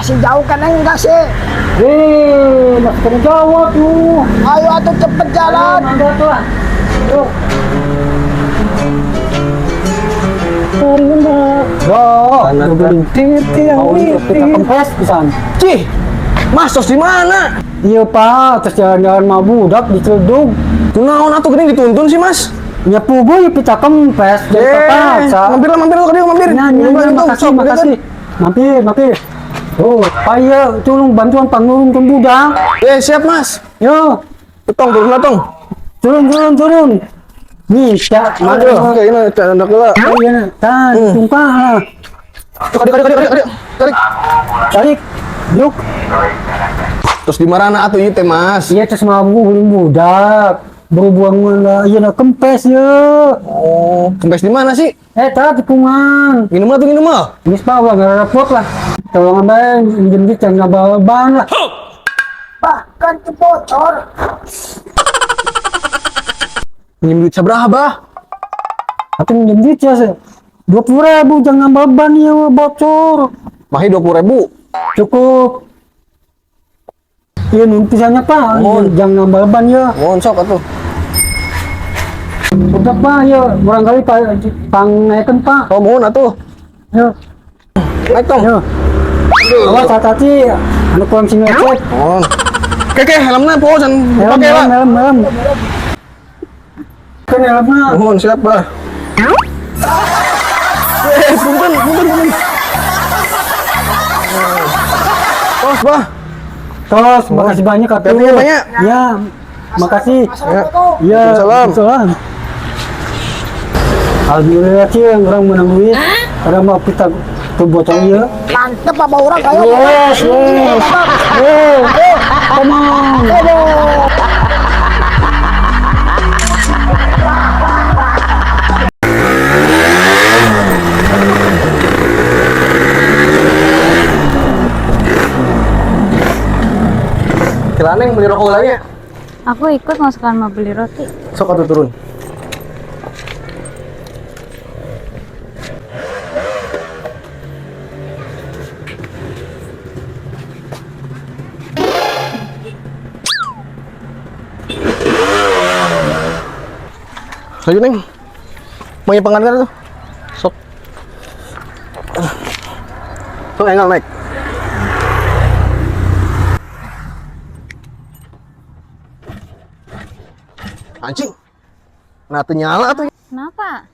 Masih jauh kan enggak sih? Eh, masih kena jawab tuh. Ayo atuh cepet jalan. Mangga tuh lah. Tuh. Kempes pisan. Cih, Mas tos di mana? Iya Pak, terus jalan-jalan mah budak diceldug. Kunaon atuh geuning dituntun sih, Mas? Ya pugu ya pita kempes, jadi terpaksa. Mampir lah, mampir lah, ke mampir. Nah, nah, nah, makasih, makasih. Mampir, mampir. Oh, Pak iya, tolong bantuan pangurungkeun budak. Eh, siap, Mas. Yo, Tong, turun lah, tong. Turun, turun, turun. Nih, tak, Aduh, oke, ini ada lah. Oh iya, tan, tungkah lah. Tarik, tarik, tarik, tarik, tarik. Tarik, yuk. Terus di mana atuh ieu teh, Mas? Iya, terus mau gulung budak. Berhubungan lah, iya nah kempes ya. Oh, kempes di mana sih? Eh, tak tikungan. Minum lah tuh, minum lah. Ini pak, ulah nggak repot lah. Tolong abang, minjem duit jangan nambah ban lah. Bahkan itu bocor. Minjem duit sabaraha, Bah? Atau minjem duit ya, 20.000 jangan nambah ban ya, bocor. Mahi 20.000. Cukup. Iya, nun pisannya pak, Mohon. jangan nambah ban ya. Mohon sok atuh. Udah pak, ya barangkali pak, pang naikan pak. Oh, mohon atuh. Ya, Naik tong. ya. Awas hati-hati, anu kurang sing ngecek. Mohon. Keke, helmnya po, jangan Helm, pakai lah. helm, helm, helm. Kan helmnya. Mohon siap, Bah. Eh, punten, punten, punten. Tos, Bah. Tos, makasih banyak atuh. Hati-hati ya, banyak. Ya, makasih. Assalamualaikum. Ya, Waalaikumsalam. waalaikumsalam. Alhamdulillah sih yang orang menang duit. Karena mau kita tuh bocor ya. Mantep apa orang kayak. Yes, yes. Yes. Come on. Kira Neng beli rokok lagi ya? Aku ikut mau sekalian mau beli roti. Sok atuh turun. Ayo Neng. Mau pengantar tuh. Sok. Tuh enggal naik. Anjing. Nah, tuh nyala tuh. Kenapa?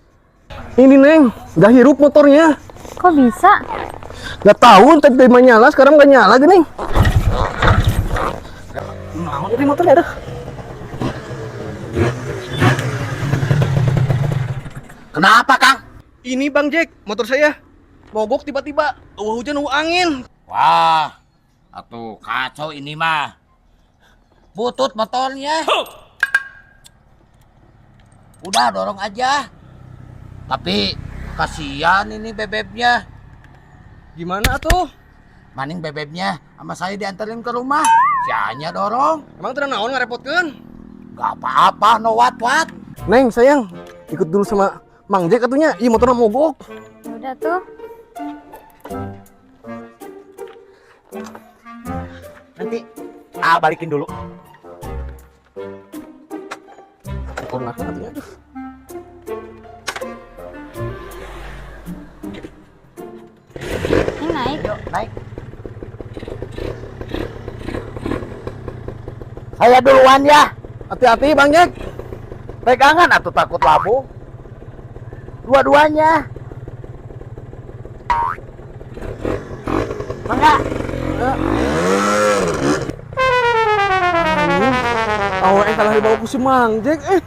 Ini Neng, udah hirup motornya. Kok bisa? Gak tahu tadi dari mana nyala, sekarang gak nyala gini. Nah, ini motornya ada. Kenapa, Kang? Ini Bang Jack, motor saya mogok tiba-tiba. Wah, hujan, wah angin. Wah, atuh kacau ini mah. Butut motornya. Udah dorong aja. Tapi kasihan ini bebebnya. Gimana tuh? Maning bebebnya sama saya diantarin ke rumah. Sianya dorong. Emang teu naon ngarepotkeun? Gak apa-apa, no what what. Neng, sayang, ikut dulu sama Mang Jack atunya. Ih, motornya mogok. Ya udah tuh. Nanti balikin dulu. Motor nakal atunya. Aduh. Ini naik. Yuk, naik. Saya duluan ya. Hati-hati Bang Jack. Pegangan atau takut labuh? Dua-duanya. Mangga. Awalnya kalah dibawa ku si Mang Jack eh.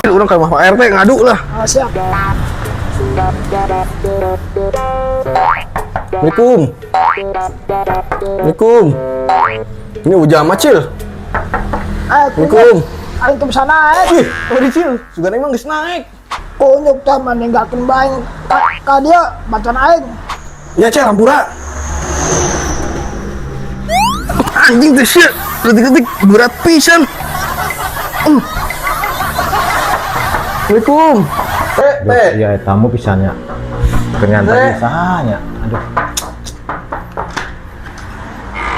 Urang ke rumah Pak RT ngadu lah. Ah, siap. Assalamualaikum. Assalamualaikum. Ini hujan macil. Assalamualaikum. Assalamualaikum. Aing tuh bisa naik. Ih, apa dicil? Sugan emang geus naik. Kunyuk teh meninggalkan baing ka dia bacaan aing. Ya, Cel, hampura. Anjing tuh shit. Detik-detik berat pisan. Assalamualaikum. Teh, teh. Iya, tamu pisannya. Ternyata bisanya. Aduh.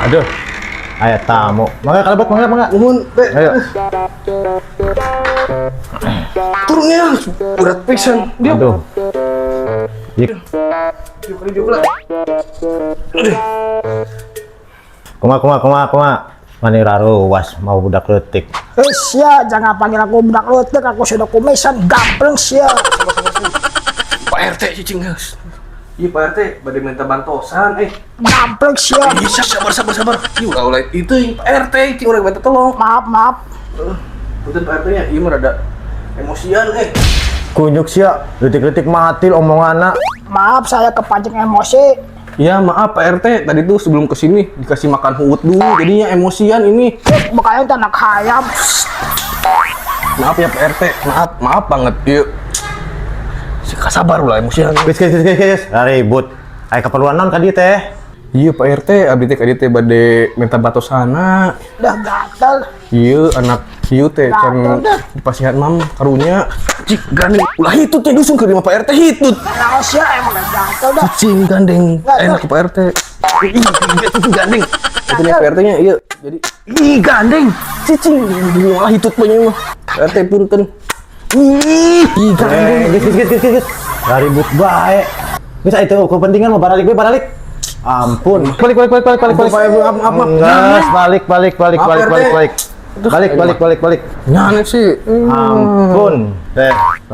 Aduh. Aya tamu. Mangga kalebet, mangga, mangga. Nuhun, Teh. Ayo. Turunnya berat pisan. Dia. Aduh. Yik. Diuk lah. Kuma kuma kuma kuma. Mani raruwas mau budak leutik. Eh sia, jangan panggil aku budak leutik, aku sudah kumisan, gampleng sia. Pak RT cicing geus. Iya Pak RT, bade minta bantosan eh. Gampleng sia. Iya, sabar sabar sabar. Ih, ulah ulah itu Pak RT cing urang minta tolong. Maaf, maaf. Punten Pak RT nya, ieu mah rada emosian eh. Kunyuk sia, leutik-leutik mati omonganna. Maaf saya kepancing emosi. Ya maaf Pak RT, tadi tuh sebelum kesini dikasih makan huut dulu, jadinya emosian ini. Eh, bukannya anak hayam. Maaf ya Pak RT, maaf, maaf banget. Yuk. Sabar lah emosian. Geus geus geus geus. Ribut. Aya keperluan naon ka dieu teh? Iya Pak RT, abdi teh ka dieu teh bade minta batosana. Udah gatel. Iya anak ieu teh can dipasihan mam karunya. Cik gandeng ulah hitut teh dusun ke di Pak RT hitut. Nah, sia emang udah gatel dah. Cing gandeng enak ke Pak RT. Ih, itu gandeng. Itu nih Pak RT nya iya. Jadi ih gandeng. Cicing ulah hitut punya mah. Pak RT punten. Ih, ih gandeng. Geus geus geus geus geus. Ribut bae. Geus itu kepentingan mau baralik we baralik. Ampun. Balik balik balik balik balik balik. Maaf, maaf, maaf. Geus balik balik balik Maaf, balik RT. balik balik. Balik balik balik balik. Nyane sih. Ampun. Teh,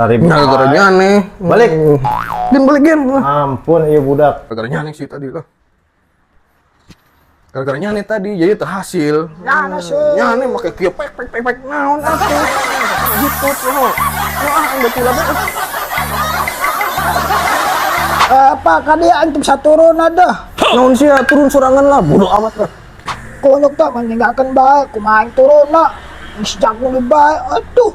ribut. Nah, gara-gara nyane. Balik. Din balik gen. Ampun ieu budak. Gara-gara nyane sih tadi lah. Gara-gara nyane tadi jadi terhasil. Nyane sih. Nyane make kieu pek pek pek pek naon atuh. Hitut naon. Wah, betul lah. Apa kali antum bisa turun ada. Naon sih turun sorangan lah, bodoh amat lah. Kunyuk tak meninggalkan baik, kumain turun nak. Geus jagung di baik, aduh.